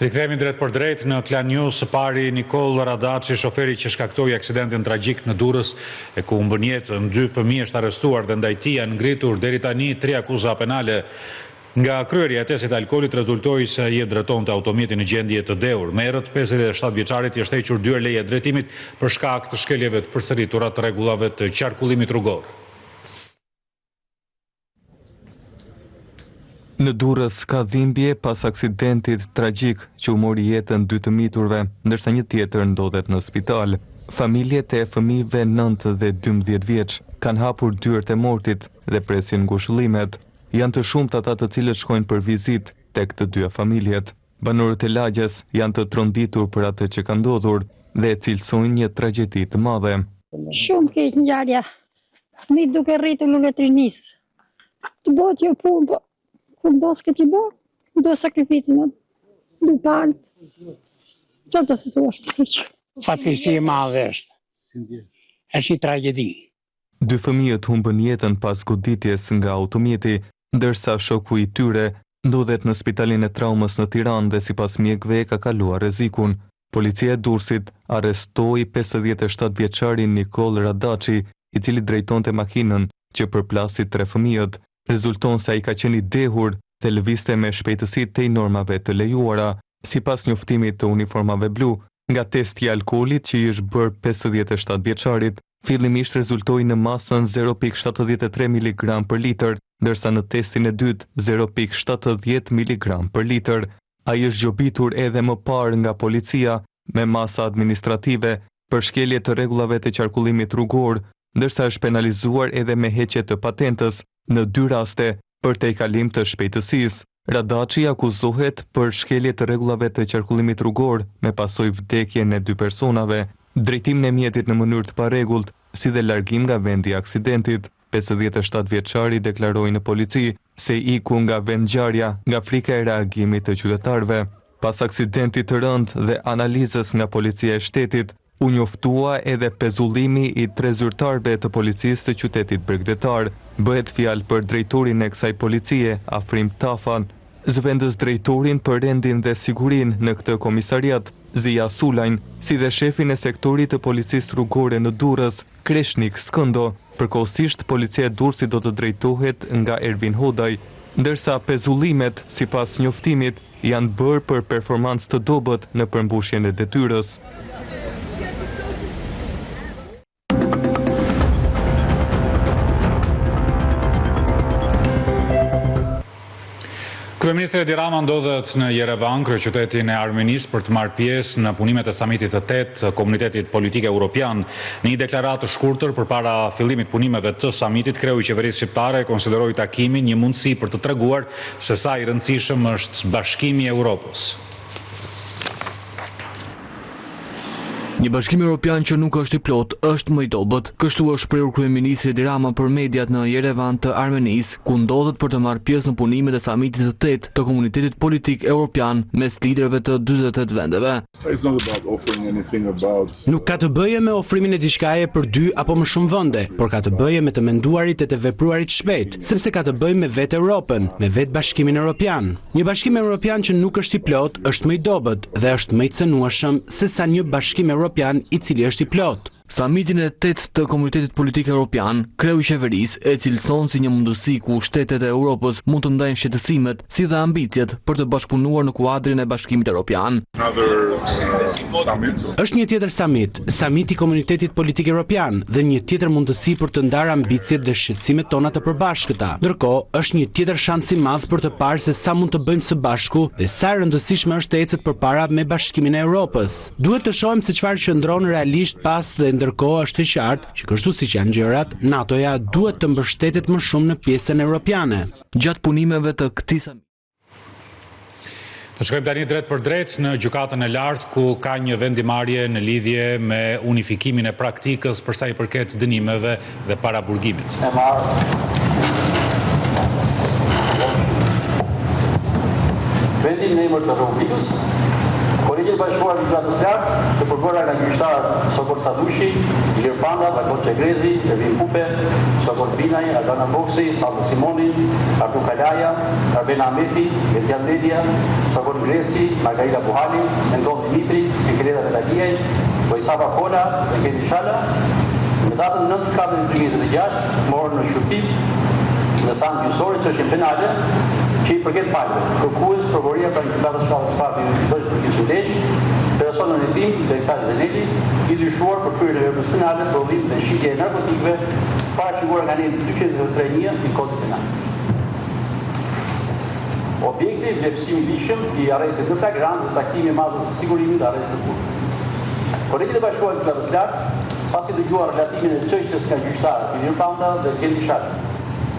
Rikthehemi drejtpërdrejt në Klan News, së pari Nikoll Radaçi, shoferi që shkaktoi aksidentin tragjik në Durrës e ku humbën jetën dy fëmijë është arrestuar dhe ndaj tij janë ngritur deri tani tri akuza penale. Nga kryerja e testit të alkoolit rezultoi se ai e drejtonte automjetin në gjendje të dehur. Më herët 57 vjeçarit i është hequr dy herë leja e drejtimit për shkak të shkeljeve të përsëritura të rregullave të qarkullimit rrugor. Në Durrës ka dhimbje pas aksidentit tragjik që u mori jetën dy të miturve, ndërsa një tjetër ndodhet në spital. Familjet e fëmijëve 9 dhe 12 vjeç kanë hapur dyert e mortit dhe presin ngushëllimet. Janë të shumtë ata të cilët shkojnë për vizitë tek të dyja familjet. Banorët e lagjes janë të tronditur për atë që ka ndodhur dhe e cilësojnë një tragjedi të madhe. Shumë keq ngjarja. Fëmijët duke rritur lule të rinisë. Të bëhet jo punë, po kur ndodh këtë i bërë, do sakrificë me dy palët. Çfarë do të thuash për keq? Fatkeqësi e madhe është. Është një tragjedi. Dy fëmijët humbën jetën pas goditjes nga automjeti, ndërsa shoku i tyre ndodhet në spitalin e traumës në Tiranë dhe sipas mjekëve e ka kaluar rrezikun. Policia e Durrësit arrestoi 57 vjeçarin Nikoll Radaçi, i cili drejtonte makinën që përplasi tre fëmijët. Rezulton se ai ka qenë i dehur dhe lëvizte me shpejtësi tej normave të lejuara. Sipas njoftimit të uniformave blu, nga testi i alkoolit që i është bërë 57 vjeçarit, fillimisht rezultoi në masën 0.73 miligram për litër, ndërsa në testin e dytë 0.70 miligram për litër. Ai është gjobitur edhe më parë nga policia me masa administrative për shkelje të rregullave të qarkullimit rrugor, ndërsa është penalizuar edhe me heqje të patentës në dy raste për tejkalim të shpejtësisë. Radaçi akuzohet për shkelje të rregullave të qarkullimit rrugor me pasojë vdekjen e dy personave, drejtimin e mjetit në mënyrë të parregullt, si dhe largim nga vendi i aksidentit. 57 vjeçari deklaroi në polici se iku nga vendngjarja nga frika e reagimit të qytetarëve. Pas aksidentit të rëndë dhe analizës nga policia e shtetit, u njoftua edhe pezullimi i tre zyrtarëve të policisë së qytetit bregdetar. Bëhet fjalë për drejtorin e kësaj policie, Afrim Tafa, zëvendës drejtorin për rendin dhe sigurinë në këtë komisariat, Zija Sulajn, si dhe shefin e sektorit të policisë rrugore në Durrës, Kreshnik Skëndo. Përkohësisht, policia e Durrësit do të drejtohet nga Ervin Hodaj, ndërsa pezullimet, sipas njoftimit, janë bërë për performancë të dobët në përmbushjen e detyrës. Kryeministri Edi Rama ndodhet në Jerevan, kryeqytetin e Armenisë, për të marrë pjesë në punimet e samitit të tetë të Komunitetit Politik Europian. Në një deklaratë të shkurtër përpara fillimit të punimeve të samitit, kreu i qeverisë shqiptare e konsideroi takimin një mundësi për të treguar se sa i rëndësishëm është bashkimi i Europës. Një Bashkim Europian që nuk është i plotë, është më i dobët. Kështu është shprehur kryeministri Edi Rama për mediat në Jerevan të Armenisë, ku ndodhet për të marrë pjesë në punimet e samitit të tetë të Komunitetit Politik Europian mes liderëve të 48 vendeve. Nuk ka të bëjë me ofrimin e diçkaje për dy apo më shumë vende, por ka të bëjë me të menduarit e të vepruarit shpejt, sepse ka të bëjë me vetë Europën, me vetë Bashkimin Europian. Një Bashkim Europian që nuk është i plotë është më i dobët dhe është më i cenueshëm sesa një Bashkim Europian i cili është i plotë. Samitin e tetë të Komunitetit Politik Europian, kreu i qeverisë e cilëson si një mundësi ku shtetet e Europës mund të ndajnë shqetësimet si dhe ambiciet për të bashkëpunuar në kuadrin e Bashkimit Europian. Është një tjetër samit, samiti i Komunitetit Politik Europian dhe një tjetër mundësi për të ndarë ambiciet dhe shqetësimet tona të përbashkëta. Ndërkohë, është një tjetër shans i madh për të parë se sa mund të bëjmë së bashku dhe sa e rëndësishme është të ecet përpara me Bashkimin e Europës. Duhet të shohim se çfarë qëndron realisht pas dhe ndërkohë është e qartë që kështu siç janë gjërat, NATO-ja duhet të mbështetet më shumë në pjesën europiane. Gjatë punimeve të këtij samiti. Të shkojmë tani drejtpërdrejt në Gjykatën e Lartë ku ka një vendimmarrje në lidhje me unifikimin e praktikës për sa i përket dënimeve dhe paraburgimit. E marrë. Vendim në emër të Republikës. Kolegjet e Bashkuara të Gjykatës së Lartë, të përbëra nga gjyqtarët Sokol Sadushi, Ilir Panda, Valbon Çegrezi, Ervin Pupe, Sokol Binaj, Albana Boksi, Sandër Simoni, Artur Kalaja, Arbena Ahmeti, Gentian Dedja, Sokol Ngresi, Margarita Buhali, Enton Dimitri, Enkeleda Metaliaj, Vojsava Kola dhe Kenti Shala, në datën 9 4 2026 morën në shqyrtim në seancë gjyqësore çështjen penale që i përket palëve, kërkues prokuroria pranë Gjykatës Shkallës së Parë të Juridiksionit të Përgjithshëm Lezhë, person nën hetim Bektash Zeneli, i dyshuar për kryerjen e veprës penale prodhim dhe shitje e narkotikëve, parashikuar nga neni 233 i Kodit Penal. Objekti, vlerësimi i ligjshëm i arrestit në flagrancë dhe caktimi i masës së sigurimit arrest në burg. Kolegjet e Bashkuara të Gjykatës së Lartë, pasi dëgjuan relatimin e çështjes nga gjyqtarët Ilir Panda dhe Genti Shala,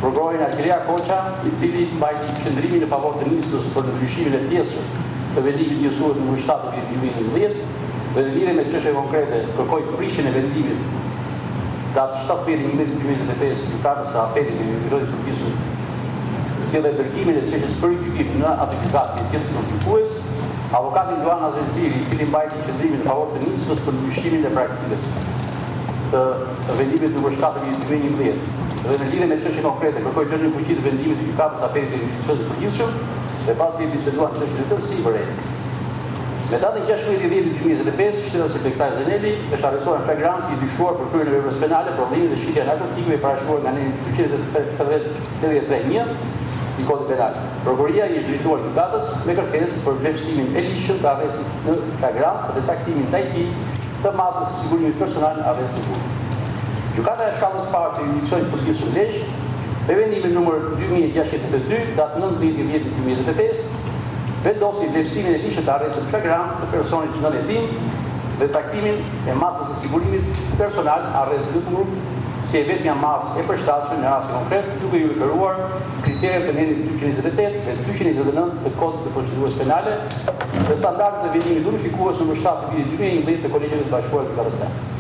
prokurorin Akrea Koça, i cili mbajti qëndrimin në favor të nismës për ndryshimin e pjesshëm të vendimit njësues numër 7 të vitit 2011 dhe në lidhje me çështjen konkrete kërkoi prishjen e vendimit datë 17.11.2025 Gjykatës së Apelit të Juridiksionit të Përgjithshëm si dhe dërgimin e çështjes për rigjykim në atë gjykatë një tjetër trup gjykues, avokatin Luan Aziziri, i cili mbajti qëndrimin në favor të nismës për ndryshimin e praktikës të vendimit numër 7 të vitit 2011 dhe në lidhje me çështjen konkrete kërkoi lënien në fuqi të vendimit të gjykatës së apelit të juridiksionit të përgjithshëm dhe pasi e biseduan çështjen në tërësi vërejtën. Me datën 16.10.2025, shtetasi Bektash Zeneli është arrestuar në flagrancë i dyshuar për kryerjen e veprës penale prodhimi dhe shitja e narkotikëve i parashikuar nga neni 283.1 i Kodit Penal. Prokuroria i është drejtuar gjykatës me kërkesë për vlerësimin e ligjshëm të arrestit në flagrancë dhe caktimin ndaj tij të masës së sigurimit personal arrest në burg. Gjykata e shkallës parë të juridiksionit të përgjithshëm Lezhë, me vendimin numër 2682, datë 19.10.2025, vendosi vlerësimin e ligjshëm të arrestit në flagrancë të personit nën hetim dhe caktimin e masës së sigurimit personal arrest në burg si e vetmja masë e përshtatshme në rastin konkret, duke iu referuar kritereve të nenit 228 dhe 229 të Kodit të Procedurës Penale dhe standardet e vendimit unifikues numër 7 të vitit 2011 të Kolegjeve të Bashkuara të Gjykatës Lartë.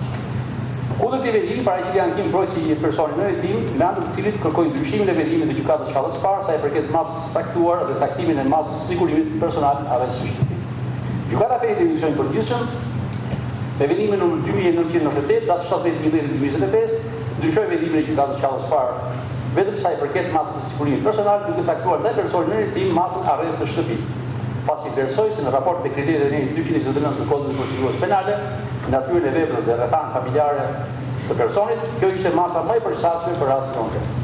Kundër këtij vendimi paraqiti ankim mbrojtësi i personit nën hetim, me anë të të cilit kërkoi ndryshimin e vendimit të gjykatës shkallës së parë sa i përket masës së caktuar dhe caktimin e masës së sigurimit personal arrest në shtëpi. Gjykata e Apelit të Juridiksionit të Përgjithshëm me vendimin numër 2998 datë 17.11.2025 ndryshoi vendimin e gjykatës shkallës së parë vetëm sa i përket masës së sigurimit personal duke caktuar ndaj personit nën hetim masën arrest në shtëpi pasi vlerësoi se në raport me kriteret e nenit 229 të Kodit të Procedurës Penale, natyrën e veprës dhe rrethanën familjare të personit, kjo ishte masa më e përshtatshme për rastin konkret.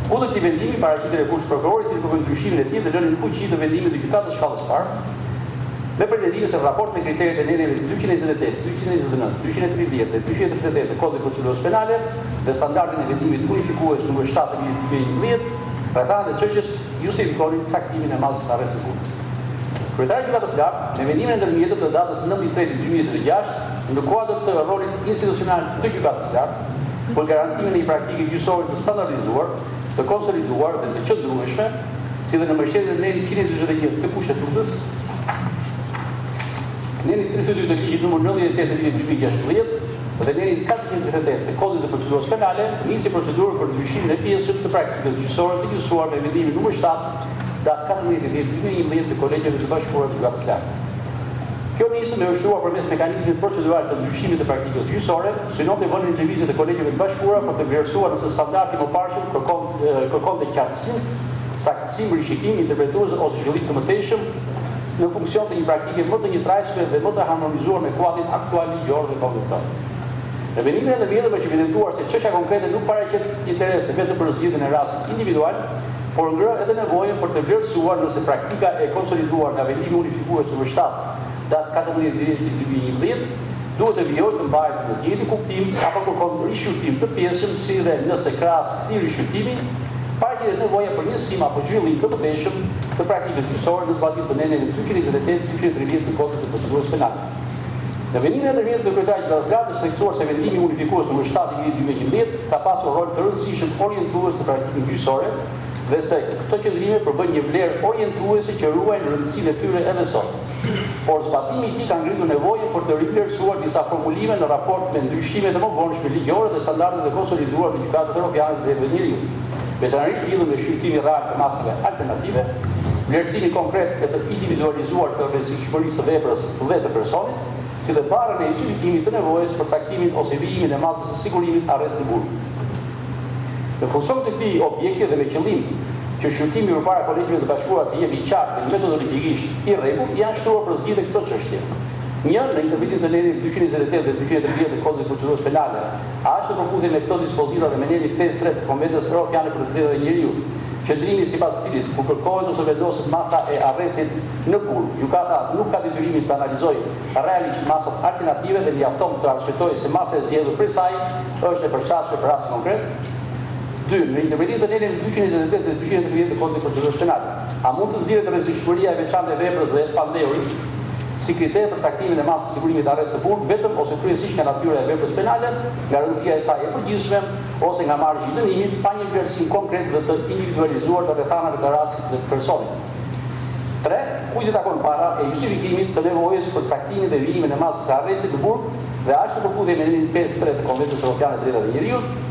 Kundër këtij vendimi paraqiti rekurs prokurori i cili kërkoi ndryshimin e tij dhe lënien në fuqi të vendimit të gjykatës shkallës së parë, me pretendimin se në raport me kriteret e neneve 228, 229, 230 dhe 238 të Kodit të Procedurës Penale dhe standardin e vendimit unifikues numër 7 të vitit 2011, rrethanat e çështjes justifikonin caktimin e masës arrest në burg. Kryetari i Gjykatës Lartë, me vendimin e ndërmjetëm të datës 9.3.2026, në kuadër të rolit institucional të Gjykatës Lartë, për garantimin e një praktike gjyqësore të standardizuar, të konsoliduar dhe të qëndrueshme, si dhe në mbështetje të nenit 141 të Kushtetutës, nenit 32 të ligjit numër 98 të vitit 2016 dhe nenit 438 të Kodit të Procedurës Penale, nisi procedurën për ndryshimin e pjesshëm të praktikës gjyqësore të njësuar me vendimin numër 7 datë 14.10.2011 të Kolegjeve të Bashkuara të Gjykatës Lartë. Kjo nismë e ushtruar përmes mekanizmit procedural të ndryshimit të praktikës gjyqësore, synonte vënien në lëvizje të Kolegjeve të Bashkuara për të vlerësuar nëse standardi i mëparshëm kërkon kërkonte qartësim, saktësim, rishikim, interpretues ose zhvillim të mëtejshëm në funksion të një praktike më të njëtrajtshme dhe më të harmonizuar me kuadrin aktual ligjor dhe konventor. Në vendimin e ndërmjetëm është evidentuar se çështja konkrete nuk paraqet interes vetëm për zgjidhjen e rastit individual, por ngre edhe nevojën për të vlerësuar nëse praktika e konsoliduar nga vendimi unifikues numër 7, datë 14.10.2011, duhet të vijojë të mbahet në të njëjtin kuptim apo kërkon rishqyrtim të pjesshëm si dhe nëse krahas këtij rishqyrtimi paraqitet nevoja për njësim apo zhvillim të mëtejshëm të praktikës gjyqësore në zbatim të neneve 228, 230 të Kodit të Procedurës Penale. Në vendimin e ndërmjetëm të kryetarit të Gjykatës Lartë është theksuar se vendimi unifikues numër 7 i vitit 2011 ka pasur rol të rëndësishëm orientues në praktikën gjyqësore dhe se këto qëndrime përbëjnë një vlerë orientuese që ruajnë rëndësinë e tyre edhe sot. Por zbatimi i tij ka ngritur nevojën për të rivlerësuar disa formulime në raport me ndryshimet e mëvonshme ligjore dhe standardet e konsoliduara të Gjykatës Europiane të Drejtave të Njeriut, veçanërisht lidhur me shqyrtimin real të masave alternative. vlerësimin konkret e të individualizuar të rrezikshmërisë së veprës dhe të personit, si dhe barrën e justifikimit të nevojës për caktimin ose vijimin e masës së sigurimit arrest në burg. Në funksion të këtij objekti dhe me qëllim që shqyrtimi përpara Kolegjeve të Bashkuara të jetë i qartë dhe metodologjikisht i rregullt, janë shtruar për zgjidhje këto çështje. Një, në interpretim të nenit 228 dhe 230 të Kodit të Procedurës Penale, a është në përputhje me këto dispozita dhe me nenin 5.3 të Konventës Europiane për të Drejtat e Njeriut, qëndrimi sipas të cilit, kur kërkohet ose vendoset masa e arrestit në burg, gjykata nuk ka detyrimin të analizojë realisht masat alternative dhe mjafton të arsyetojë se masa e zgjedhur prej saj është e përshtatshme për rastin konkret. 2. Në interpretim të neneve 228 dhe 230 të Kodit të Procedurës Penale, a mund të nxirret rrezikshmëria e veçantë e veprës dhe e të pandehurit si kriter për caktimin e masës së sigurimit arrest në burg vetëm ose kryesisht nga natyra e veprës penale, nga rëndësia e saj e përgjithshme ose nga marzhi i dënimit, pa një vlerësim konkret dhe të individualizuar të rrethanave të rastit dhe të personit? 3. Kujt i takon barra e justifikimit të nevojës për caktimin dhe vijimin e masës së arrestit në burg dhe a është në përputhje me nenin 5 3 të Konventës Europiane të Drejtave të Njeriut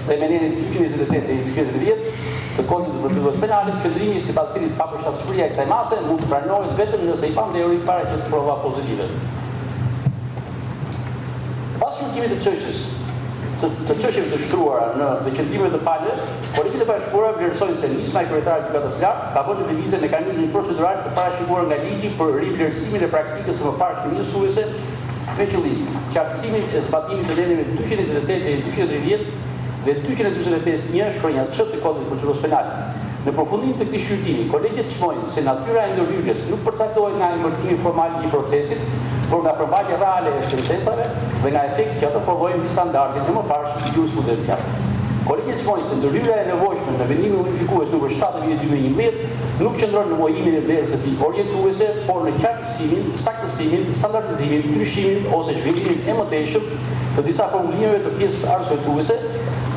dhe me nenin 228 deri 230 të Kodit të Procedurës Penale, qëndrimi sipas cilit papërshtatshmëria e kësaj mase mund të pranohet vetëm nëse i pandehuri paraqet prova pozitive. Pas shqyrtimit të çështjes të, të çështjeve të shtruara në dhe qëndrimeve të palëve, Kolegjet e Bashkuara vlerësojnë se nisma e kryetarit të Gjykatës së Lartë ka vënë në lëvizje mekanizmin procedural të parashikuar nga ligji për rivlerësimin e praktikës së mëparshme njësuese me qëllim qartësimin e zbatimit të neneve 228 deri 230 dhe 245 një shkronja Ç të Kodit të Procedurës Penale. Në përfundim të këtij shqyrtimi, kolegjet çmojnë se natyra e ndërhyrjes nuk përcaktohet nga emërtimi formal i procesit, por nga përmbajtja reale e sentencave dhe nga efekti që ato prodhojnë mbi standardin e mëparshëm jurisprudencial. Kolegjet çmojnë se ndërhyrja e nevojshme në vendimin unifikues numër 7 të vitit 2011 nuk qëndron në mohimin e vlerës së tij orientuese, por në qartësimin, saktësimin, standardizimin, ndryshimin ose zhvillimin e mëtejshëm të disa formulimeve të pjesës arsyetuese,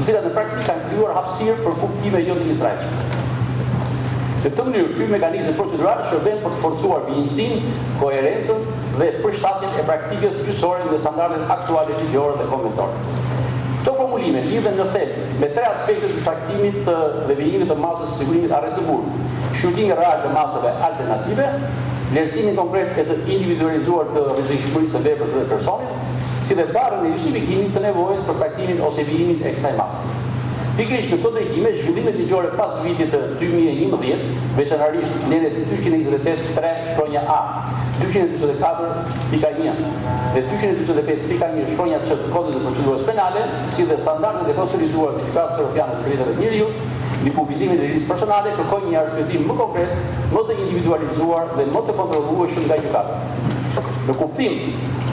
të cilat në praktikë kanë krijuar hapësirë për kuptime jo të njëtrajtshme. Në këtë mënyrë, ky mekanizëm procedural shërben për të forcuar vijimësinë, koherencën dhe përshtatjen e praktikës gjyqësore me standardet aktuale ligjore dhe konventore. Këto formulime lidhen në thelb me tre aspekte të caktimit dhe vijimit të masës së sigurimit arrest në burg: shqyrtimin real të masave alternative, vlerësimin konkret e të individualizuar të rrezikshmërisë së veprës dhe personit, si dhe barrën e justifikimit të nevojës për caktimin ose vijimin e kësaj mase. Pikërisht në këto drejtime, zhvillimet ligjore pas vitit 2011, veçanërisht nenet 228 3 shkronja A, 244 pika 1 dhe 245 pika 1 shkronja C të Kodit të Procedurës Penale, si dhe standardet e konsoliduara të Gjykatës Europiane të Drejtave të Njeriut, mbi kufizimin e lirisë personale kërkojnë një arsyetim më konkret, më të individualizuar dhe më të kontrollueshëm nga gjykata. Në kuptim,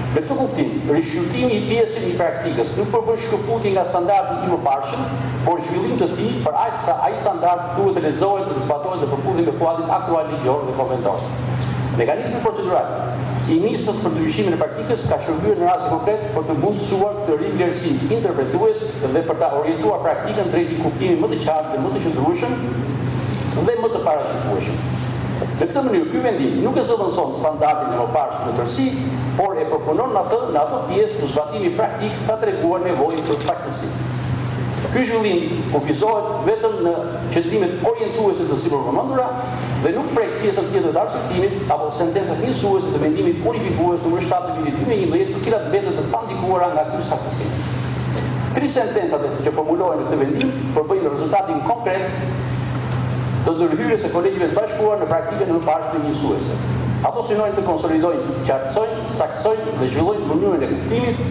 në këtë kuptim, rishqyrtimi i pjesshëm i praktikës nuk përbën shkëputje nga standardi i mëparshëm, por zhvillim të tij, për aq sa ai standard duhet të lexohet dhe të zbatohet në përputhje me kuadrin aktual ligjor dhe konventor. Mekanizmi procedural i nismës për ndryshimin e praktikës ka shërbyer në rastin konkret për të mundësuar këtë rivlerësim interpretues dhe për ta orientuar praktikën drejt një kuptimi më të qartë dhe më të qëndrueshëm dhe më të parashikueshëm. Në këtë mënyrë, ky vendim nuk e zëvendëson standardin e mëparshëm në tërësi, por e përpunon atë në ato pjesë ku zbatimi praktik ka treguar nevojë për saktësi. Ky zhvillim kufizohet vetëm në qëndrimet orientuese të sipërpërmendura dhe nuk prek pjesën tjetër të arsyetimit apo sentencat njësuese të vendimit unifikues numër 7 të vitit 2011, të cilat mbeten të pandikuara nga ky saktësim. Tri sentencat që formulohen në këtë vendim përbëjnë rezultatin konkret të ndërhyrjes së kolegjeve të bashkuara në praktikën e mëparshme njësuese. Ato synojnë të konsolidojnë, qartësojnë, saktësojnë dhe zhvillojnë mënyrën e kuptimit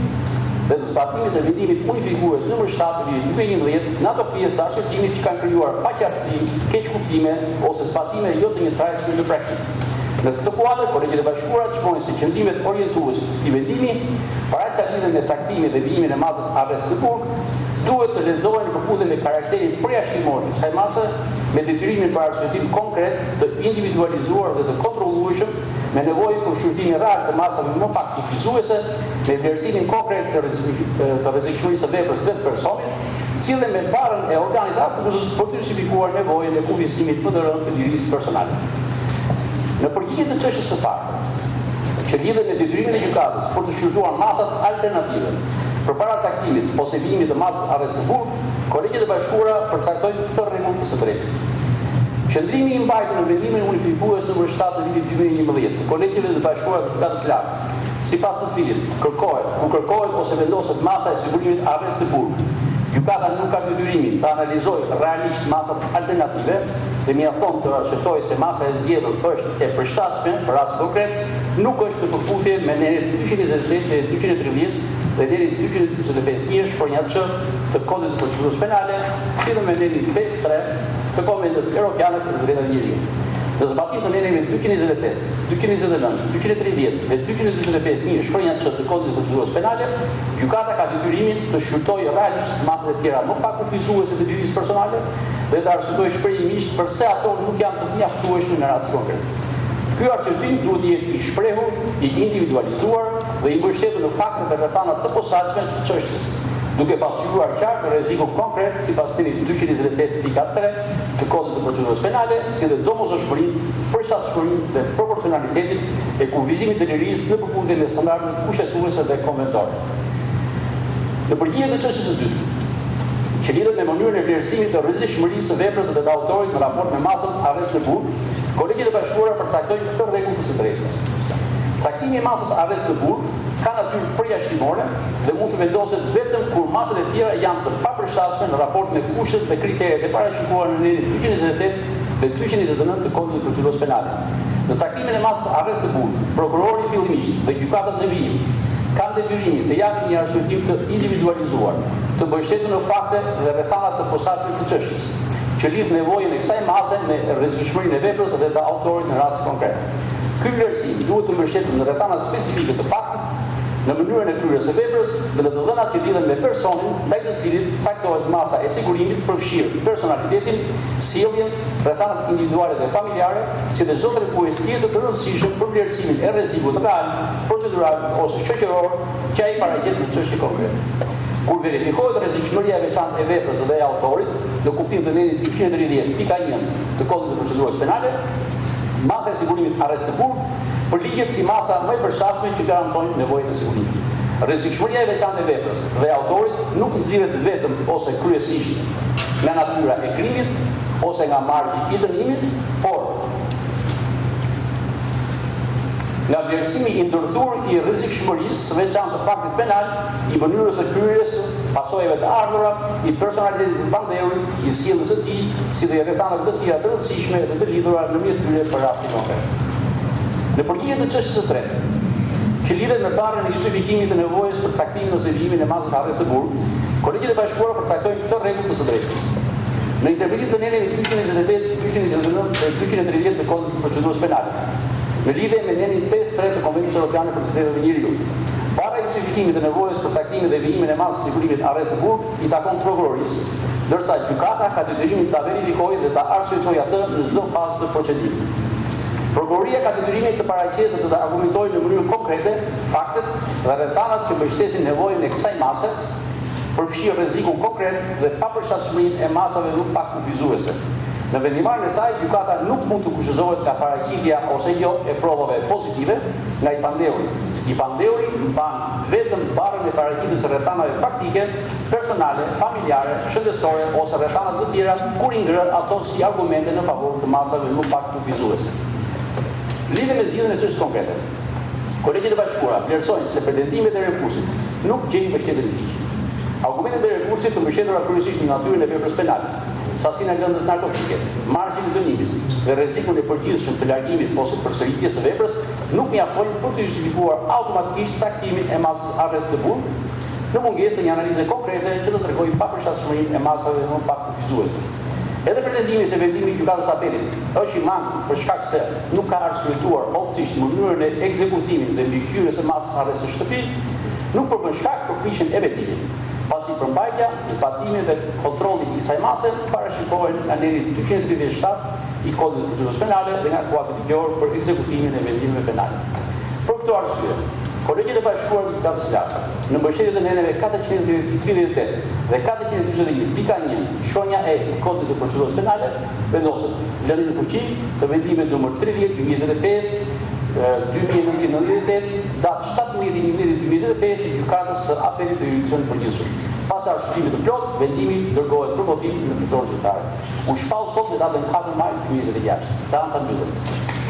dhe të zbatimit të vendimit unifikues numër 7 të vitit 2011 në ato pjesë të arsyetimit që kanë krijuar paqartësi, keqkuptime ose zbatime jo të njëtrajtshme në praktikë. Në këtë kuadër, kolegjet e bashkuara çmojnë se qëndrimet orientuese të këtij vendimi, për aq sa lidhen me caktimin dhe vijimin e masës arrest në burg, duhet të lexohen në përputhje me karakterin përjashtimor të kësaj mase, me detyrimin për arsyetim konkret, të individualizuar dhe të kontrollueshëm, me nevojën për shqyrtimin real të masave më pak kufizuese, me vlerësimin konkret të rrezikshmërisë së veprës dhe të personit, si dhe me barrën e organit të akuzës për të justifikuar nevojën e kufizimit më të rëndë të lirisë personale. Në përgjigje të çështjes së parë, që lidhet me detyrimin e gjykatës për të shqyrtuar masat alternative përpara caktimit ose vijimit të masës arrest në burg, Kolegjet e Bashkuara përcaktojnë këtë rregull të së drejtës. Qëndrimi i mbajtur në vendimin unifikues numër 7 të vitit 2011 të Kolegjeve të Bashkuara të Gjykatës së Lartë, sipas të cilit kërkohet, ku kërkohet ose vendoset masa e sigurimit arrest në burg, gjykata nuk ka detyrimin të analizojë realisht masat alternative dhe mjafton të arsyetojë se masa e zgjedhur është e përshtatshme për rastin konkret, nuk është në përputhje me nenet 228 dhe 230 dhe nenin 245 një shkronja Ç të Kodit të Procedurës Penale, si dhe me nenin 5.3 të Konventës Europiane për të Drejtat e Njeriut. Në zbatim të neneve 228, 229, 230 dhe 245 një shkronja Ç të Kodit të Procedurës Penale, gjykata ka detyrimin të shqyrtojë realisht masat e tjera më pak kufizuese të lirisë personale dhe të arsyetojë shprehimisht përse ato nuk janë të mjaftueshme në rastin konkret. Ky arsyetim duhet të jetë i shprehur, i individualizuar dhe i mbështetur në fakte dhe rrethana të posaçme të çështjes, duke pasqyruar qartë rrezikun konkret sipas nenit 228 pika 3 të Kodit të Procedurës Penale, si dhe domosdoshmërinë, përshtatshmërinë dhe proporcionalitetin e kufizimit të lirisë në përputhje me standardet kushtetuese dhe konventore. Në përgjigje të çështjes së dytë, që lidhet me mënyrën e vlerësimit të rrezikshmërisë së veprës dhe të autorit në raport me masën arrest në burg, Kolegjet e Bashkuara përcaktojnë këtë rregull të së drejtës. Caktimi i masës arrest në burg ka natyrë përjashtimore dhe mund të vendoset vetëm kur masat e tjera janë të papërshtatshme në raport me kushtet dhe kriteret e parashikuara në nenin 228 dhe 229 të Kodit të Procedurës Penale. Në caktimin e masës arrest në burg, prokurori fillimisht dhe gjykatat në vijim kanë detyrimin të japin një arsyetim të individualizuar, të mbështetur në fakte dhe rrethana të posaçme të çështjes, që lidh nevojën e kësaj mase me rrezikshmërinë e veprës dhe të autorit në rastin konkret. Ky vlerësim duhet të mbështetet në rrethana specifike të faktit, në mënyrën e kryerjes së veprës dhe në të dhënat që lidhen me personin ndaj të cilit caktohet masa e sigurimit, përfshirë personalitetin, sjelljen, rrethanat individuale dhe familjare, si dhe çdo tregues tjetër të rëndësishëm për vlerësimin e rrezikut real, procedural ose shoqëror që ai paraqet në çështje konkrete. Kur verifikohet rrezikshmëria e veçantë e veprës dhe e autorit, në kuptim të nenit 230 pika 1 të Kodit të Procedurës Penale, masa e sigurimit arrest në burg përligjet si masa më e përshtatshme që garantojnë nevojën e sigurimit. Rrezikshmëria e veçantë e veprës dhe e autorit nuk nxirret vetëm ose kryesisht nga natyra e krimit ose nga marzhi i dënimit, por nga vlerësimi i ndërthurur i rrezikshmërisë së veçantë të faktit penal, i mënyrës së kryerjes, pasojave të ardhura, i personalitetit të të pandehurit, i sjelljes së tij, si dhe i rrethanave të tjera të rëndësishme dhe të lidhura në mes tyre për rastin konkret. Në përgjigje të çështjes së tretë, që lidhet me barrën e justifikimit të nevojës për caktimin ose vijimin e masës arrest në burg, Kolegjet e Bashkuara përcaktojnë këtë rregull të së drejtës. Në interpretim të neneve 228, 229 dhe 230 të Kodit të Procedurës Penale, në lidhje me nenin 5.3 të Konventës Europiane për të Drejtat e Njeriut, barra e justifikimit të nevojës për caktimin dhe vijimin e masës së sigurimit arrest në burg i takon prokurorisë, ndërsa gjykata ka detyrimin ta verifikojë dhe ta arsyetojë atë në çdo fazë të procedimit. Prokuroria ka detyrimin të paraqesë dhe të argumentojë në mënyrë konkrete faktet dhe rrethanat që mbështesin nevojën e kësaj mase, përfshirë rrezikun konkret dhe papërshtatshmërinë e masave më pak kufizuese. Në vendimmarrjen e saj, gjykata nuk mund të kushtëzohet nga paraqitja ose jo e provave pozitive nga i pandehuri. I pandehuri mban vetëm barrën e paraqitjes së rrethanave faktike, personale, familjare, shëndetësore ose rrethana të tjera kur i ngre ato si argumente në favor të masave më pak kufizuese. Në lidhje me zgjidhjen e çështjes konkrete, Kolegjet e Bashkuara vlerësojnë se pretendimet e rekursit nuk gjejnë mbështetje në ligj. Argumentet e rekursit të mbështetura kryesisht në natyrën e veprës penale, sasinë e lëndës narkotike, marzhin e dënimit dhe rrezikun e përgjithshëm të largimit ose përsëritjes së veprës nuk mjaftojnë për të justifikuar automatikisht caktimin e masës arrest në burg, në mungesë të një analize konkrete që të tregojë papërshtatshmërinë e masave më pak kufizuese. Edhe pretendimi se vendimi i Gjykatës së Apelit është i mangët për shkak se nuk ka arsyetuar hollësisht mënyrën e ekzekutimit dhe mbikëqyrjes së masës arrest në shtëpi, nuk përbën shkak për prishjen e vendimit, pasi përmbajtja, zbatimi dhe kontrolli i kësaj mase parashikohen nga neni 237 i Kodit të Procedurës Penale dhe nga kuadri ligjor për ekzekutimin e vendimeve penale. Për këto arsye, Kolegjet e Bashkuara të Gjykatës së Lartë, në mbështetje të neneve 438 dhe 441 pika 1, shkronja E të Kodit të Procedurës Penale, vendosën lënien në fuqi të vendimit numër 30 2025 2998, datë 17.11.2025 të Gjykatës së Apelit të Juridiksionit të Përgjithshëm. Pas arsyetimit të plotë, vendimi dërgohet për votim në Fletoren Zyrtare. Unë shpall sot me datën 4 maj 2026. Seanca mbyllet.